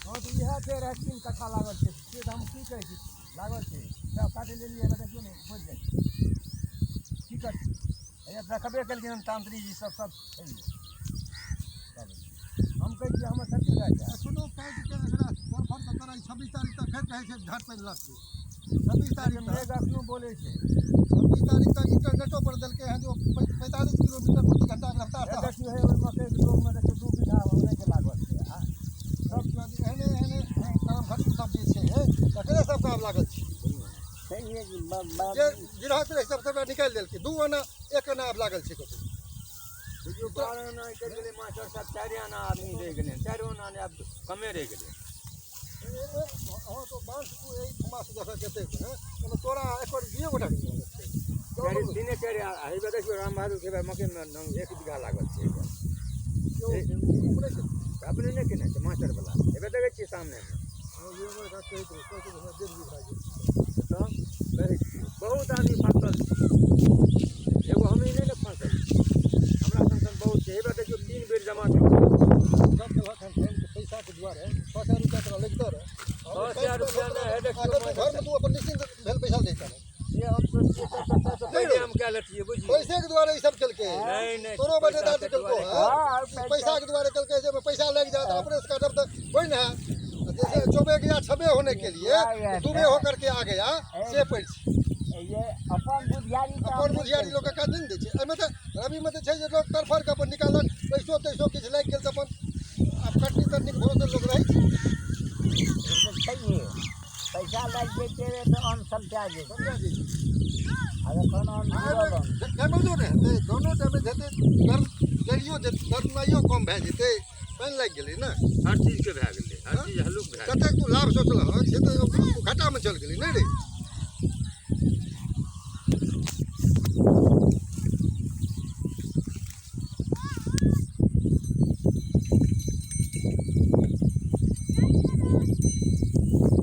हँ, तऽ इएह छै, 3.5 कट्ठा लागल छै। से तऽ हम की कहै छी, लागल छै, सब काटि लेलियै। देखियौ ने, बचि जाइ छै। की करतै? हैया देखबे केलखिन हन तांत्रिक जी सब, सब छै। तब हम कहै छियै, हमर क्षति भए जाय। एखनो काटि कऽ एकरा फड़ तऽ तोरा 26 तारीख तक फेर कहै छै झाट पानि लगतै 26 तारीख तक। मेघ एखनो बोलै छै। 26 तारीख तक इंटरनेटो पर देलकै हँ जो 45 किलोमीटर प्रति घंटाके रफ्तारसँ। देखियौ हे, ओहि मकइके डोगमे देखियौ, 2 बीघा ओनाहिते लागल छै आ सब एहने एहने करम खटू सब जे छै, तकरे सबके आब लागल छै। छैहे कि जे गिरहस्थ रहै सब, सबटा निकालि देलकै। 2 आना, 1 आना आब लागल छै कतौ। बुझियौ, 12 आना करि गेलै मास्टर साहब, 4 आना आदमी रहि गेलै। 4 आना नहि, आब कमे रहि गेलै। हँ, तऽ बाँस एहिठुमा से देखऽ कतेक हँ, ओहिमे तोरा एकर दुइए गोटाके लागल छै। चारि, तीने, चारि। हेबे देखियौ, राम बहादुर के मकइमे 1 बीघा लागल छै। अपने अपने नहि केने छै मास्टर वाला। हेबे देखै छियै सामनेमे। कहैत रहै, कहैत रहै 1.5 बीघा। तऽ कहै छियै, बहुत आदमी फसल छै। एगो हमही नहि ने फसल छी, हमरा सन सन बहुत छै। हेबे देखियौ, 3 बेर जमा केलकै। सब केलक हन पैसाके दुआरे। 600 रुपया तोरा लगितो रहे। 600 रुपया नहि है, देखियौ। घरमे तू अपन निश्चिंत भेल पैसा दैत रहे। से हम सोचलियै सबसँ पहिले हम कए लेतियै, बुझियौ। पैसे के दुआरे ई सब केलकै। नहि नहि। तोरो बटेदार पैसाके केलको। दुआरे। हँ, पैसा के दुआरे केलकै जे पैसा लागि जाए तो अपने से काटब तऽ कोई ना है। जैसे चौबे गया छबे होने के लिए, तो दुबे होकर के आ गया से पैर छै। ये अपन बुधियारी तऽ अपन बुधियारी लोकके काज नहि ने दै छै एहिमे। तऽ रबीमे तऽ छै जे लोक तड़फड़ के अपन निकालल, पैसो तैसो किछु लागि गेल तऽ अपन आब कटनी तटनीके भरोसे लोक रहै छै। छैहे, पैसा लागि जैते रहे तऽ अन्न समटा जेतै। समझा जेतै। आ एखन अन्न जुड़ल अन्न। डैमेजो नहि हेतै, दोनो डैमेज हेतै। दर्द जरियो जेतै, दर्दनाइयो कम भए जेतै। पानि लागि गेलै ने। हर चीजके भए गेलै, हर चीज हल्लुक भए गेलै। कतेक तू लाभ सोचलहक से तऽ तू घाटामे चलि गेलै, नहि रे?